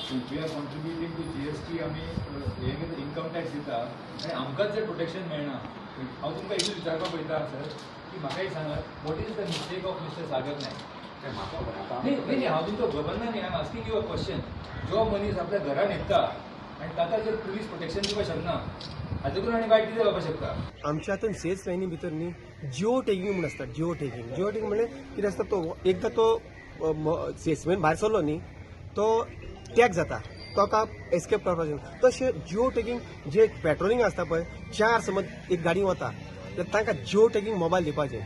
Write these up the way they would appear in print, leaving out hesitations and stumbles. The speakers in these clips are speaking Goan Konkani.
We are contributing to GST. आमी हे इन्कम टॅक्स दिता आनी आमकांच जर प्रोटेक्शन मेळना. हांव तुमकां एकूच विचारपाक पळयता सर, की म्हाका एक सांगात, what is the mistake of Mister Sagar Naik? न्ही, हांव तुमकां खबर ना न्ही. I am asking you a question. जो मनीस आपल्या घरा न्हिदता आनी ताका जर पुलीस प्रोटेक्शन दिवपाक शकना, हाजे करून आनी वायट कितें जावपाक शकता? आमच्या हातून सेल्स लायनी भितर न्ही जिओ टॅगिंग म्हूण आसता. जिओ टॅगिंग, जिओ टॅगिंग म्हणल्यार कितें आसता, तो एकदां तो सेल्समॅन भायर सरलो न्ही, तो टॅग जाता, तो एस्केप करपाक शकना. तशें जिओ टॅगिंग जे पेट्रोलिंग आसता पळय, चार समज एक गाडी वता जाल्यार तांकां जिओ टॅगिंग मोबायल दिवपाचें.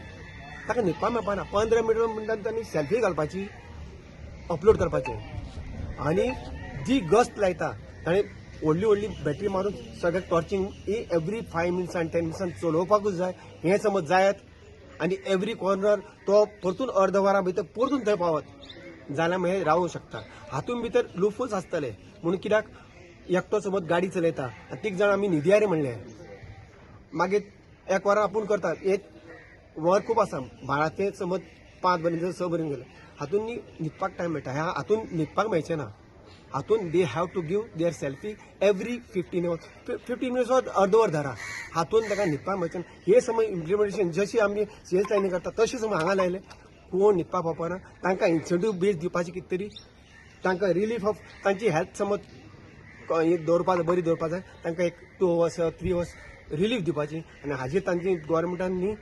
ताका न्हिदपाक मेळपाना. 15 मिटर म्हणटा तांणी सेल्फी घालपाची, अपलोड करपाचें आनी जी गस्त लायता ताणें व्हडली व्हडली बॅटरी मारून सगळें टॉर्चिंग ही एवरी 5 मिनट्स आनी 10 मिनट्सान चलोवपाकूच जाय. हें समज जायत आनी एवरी कॉर्नर तो परतून अर्द वरा भितर परतून थंय पावत जाल्यार मागीर रावूंक शकता. हातून भितर लुफूच आसतले म्हणून, कित्याक एकटो समज गाडी चलयता आनी तीग जाण आमी न्हिदया रे म्हणलें, मागीर एक वरां आपूण करता. एक वर खूब आसा 12 ते समज 5 पर्यंत, 6 पर्यंत गेले. हातून न्ही न्हिदपाक टायम मेळटा. ह्या हातून न्हिदपाक मेळचें ना. हातून they have to give their selfie every 15 hours, 15 minutes, अर्द वर धरा. हातून ताका न्हिदपाक मेळचें ना. हे समज इम्प्लिमेंटेशन जशी आमी सेल्स लायनी करता तशें समज हांगा लायलें, कोण न्हिदपाक पावपाना. तांकां इन्सेंटीव बेज दिवपाची कितें तरी, तांकां रिलीफ ऑफ तांची हेल्थ समज ही दवरपा, बरी दवरपा जाय. तांकां एक 2 hours, 3 hours relief दिवपाची आनी हाजेर तांची गोवोरमेंटान न्ही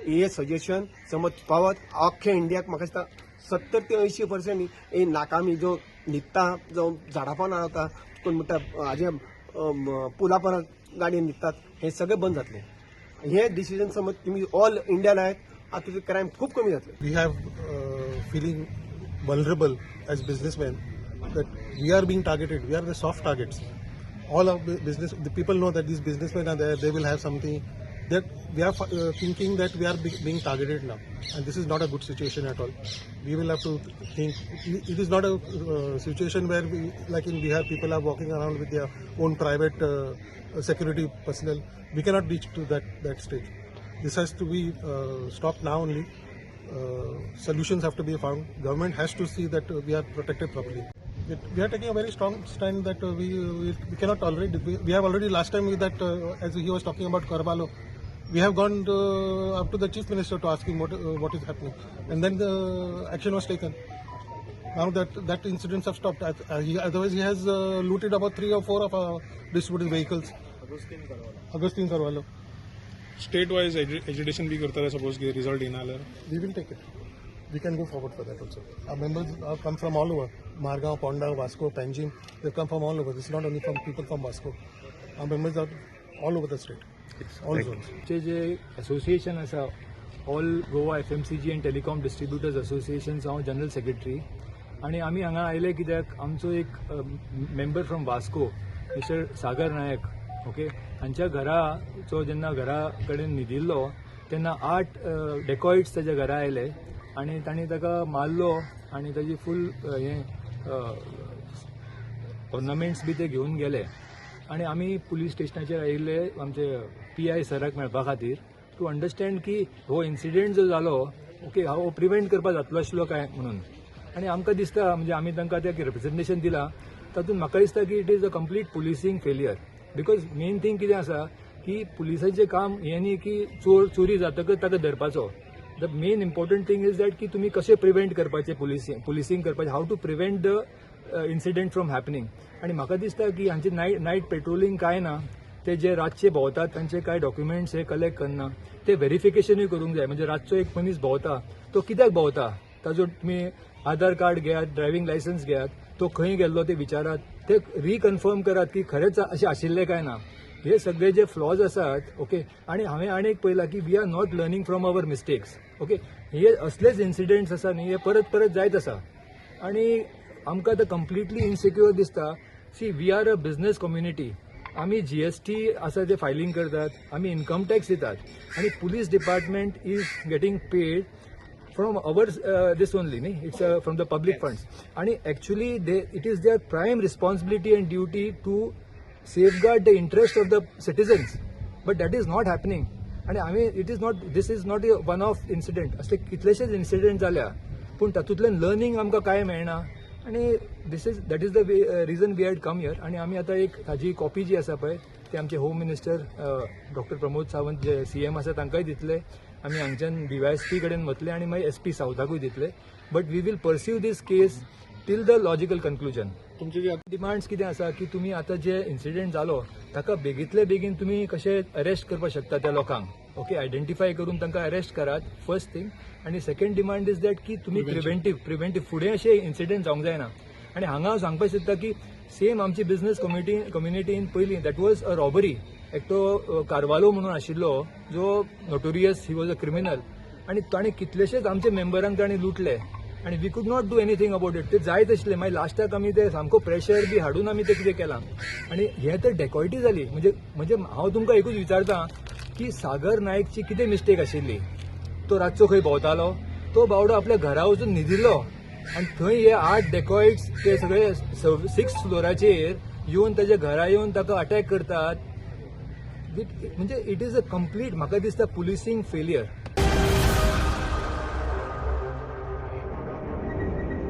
हे सजेशन समज पावत, अख्ख्या इंडियाक म्हाका दिसता 70 ते 80% हे नाकामी जो न्हिदता, जावं झाडां पोंदा रावता, कोण म्हणटा हाजे पुला परत गाडयेन न्हिदतात, हे सगळें बंद जातलें. हे डिसिजन समज तुमी ऑल इंडिया लायत, आतां क्रायम खूब कमी जातले. We have feeling vulnerable as businessmen that we are being targeted. We are the soft targets. All of the business, the people know that these businessmen are there. They will have something. That we are thinking that we are being targeted now, and this is not a good situation at all. We will have to think. It is not a situation where we, like in Bihar, people are walking around with their own private security personnel. We cannot reach to that stage. This has to be stopped now only. Solutions have to be found. Government has to see that we are protected properly. We are taking a very strong stand that we cannot tolerate it. We have already last time with that, as he was talking about Carvalho, we have gone up to the chief minister to ask him what is happening, and then the action was taken. Now that incidents have stopped. Otherwise, he has looted about three or four of our distributed vehicles. Augustine Carvalho. State wise agitation B करतले सपोज की रिजल्ट येना जाल्यार? We will take it. We can go forward for that also. Our members come from all over. Margao, Ponda, Vasco, Panjim. They come from all over. This is not only from people from Vasco. Our members are all over the state. All zones. चे जे असोसिएशन आसा, All Goa FMCG and Telecom Distributors असोसिएशनचो हांव जनरल सेक्रेटरी आनी आमी हांगा आयले कित्याक आमचो एक member from Vasco, mister Sagar Naik, okay, हांच्या घराचो जेन्ना घरा कडेन न्हिदिल्लो तेन्ना आठ डेकॉइट्स ताच्या घरा आयले आनी तांणी ताका मारलो आनी ताजी फूल हें ऑर्नामेंट्स बी ते घेवन गेले. आनी आमी पुलीस स्टेशनाचेर आयिल्ले आमचे पी I सराक मेळपा खातीर, टू अंडरस्टँड की हो इन्सिडेंट जो जालो, ओके, हो प्रिवेंट करपाक जातलो आशिल्लो काय म्हणून. आनी आमकां दिसता, म्हणजे आमी तांकां तें रिप्रेझेंटेशन दिलां, तातूंत म्हाका दिसता की it is a complete policing failure, because main thing कितें आसा की पुलिसांचें काम हें न्ही की चोर चोरी जातकच ताका धरपाचो. The main important thing is that की तुमी कशें प्रिवेंट करपाचें, पुलिसींग करपाचें, how to prevent the incident from happening. आनी म्हाका दिसता की हांचे नायट पेट्रोलिंग काय ना, ते जे रातचे भोंवतात तांचे काय डॉक्युमेंट्स हे कलेक्ट करना, ते व्हेरिफिकेशनूय करूंक जाय. म्हणजे रातचो एक मनीस भोंवता तो कित्याक भोंवता, ताजो तुमी आधार कार्ड घेयात, ड्रायव्हिंग लायसन्स घेयात, तो खंय गेल्लो ते विचारात, ते रिकन्फर्म करात की खरेंच अशें आशिल्लें काय ना. हे सगळे जे फ्लॉज आसात, ओके, आनी हांवें आनी एक पळयलां की we are not learning from our mistakes, okay. हे असलेच इन्सिडेंट्स आसा न्ही, हे परत परत जायत आसा आनी आमकां आतां कंप्लिटली इनसिक्युअर दिसता. See, we are a business community. आमी जीएसटी आसा ते फायलींग करतात, आमी इन्कम टॅक्स दितात आनी police department is getting paid from our this only न्ही, it's from the public funds. आणि actually they it is their prime responsibility and duty to safeguard the interest of the citizens, but that is not happening. आणि आमी it is not this is not a one off incident. असले कितलेशेच इन्सिडेंट जाल्या, पूण तातूंतल्यान लर्निंग आमकां कांय मेळना. आनी this is that is the reason we had come here. आनी आमी आतां एक ताजी कॉपी जी आसा पळय, ते आमचे home minister doctor Pramod Sawant जे सीएम आसा तांकांय दितले. आमी हांगच्यान डीवायएसपी कडेन वतले आनी मागीर एसपी सावथाकूय दितले, but we will pursue this case till the logical conclusion. तुमचे जे डिमांड्स कितें आसा की तुमी आतां जे इन्सिडेंट जालो ताका बेगींतले बेगीन तुमी कशे अरेस्ट करपाक शकता त्या लोकांक, ओके, आयडेंटिफाय करून तांकां अरेस्ट करात, फर्स्ट थिंग. आनी सेकंड डिमांड is that की तुमी प्रिव्हेंटीव फुडें अशे इन्सिडेंट जावंक जायना. आनी हांगा हांव सांगपाक सोदता की सेम आमची बिझनेस कम्युनिटीन पयलीं that was a robbery. एकटो कार्वालो म्हणून आशिल्लो जो notorious, he was a criminal आनी ताणें कितलेशेच आमचे मेंबरांक ताणें लुटले आनी we could not do anything about it. ते जायत आशिल्ले. मागीर लास्टाक आमी ते सामको प्रेशर बी हाडून आमी ते कितें केलां. आनी हें तर डेकॉयटी जाली. म्हणजे हांव तुमकां एकूच विचारता की सागर नायकची कितें मिस्टेक आशिल्ली? तो रातचो खंय भोंवतालो? तो बावडो आपल्या घरा वचून न्हिदिल्लो आनी थंय हे आठ डेकॉयट्स ते सगळे सिक्स फ्लोराचेर येवन ताच्या घरा येवन ताका अटॅक करतात. म्हणजे it is a complete, म्हाका दिसता, पुलिसींग फेलियर.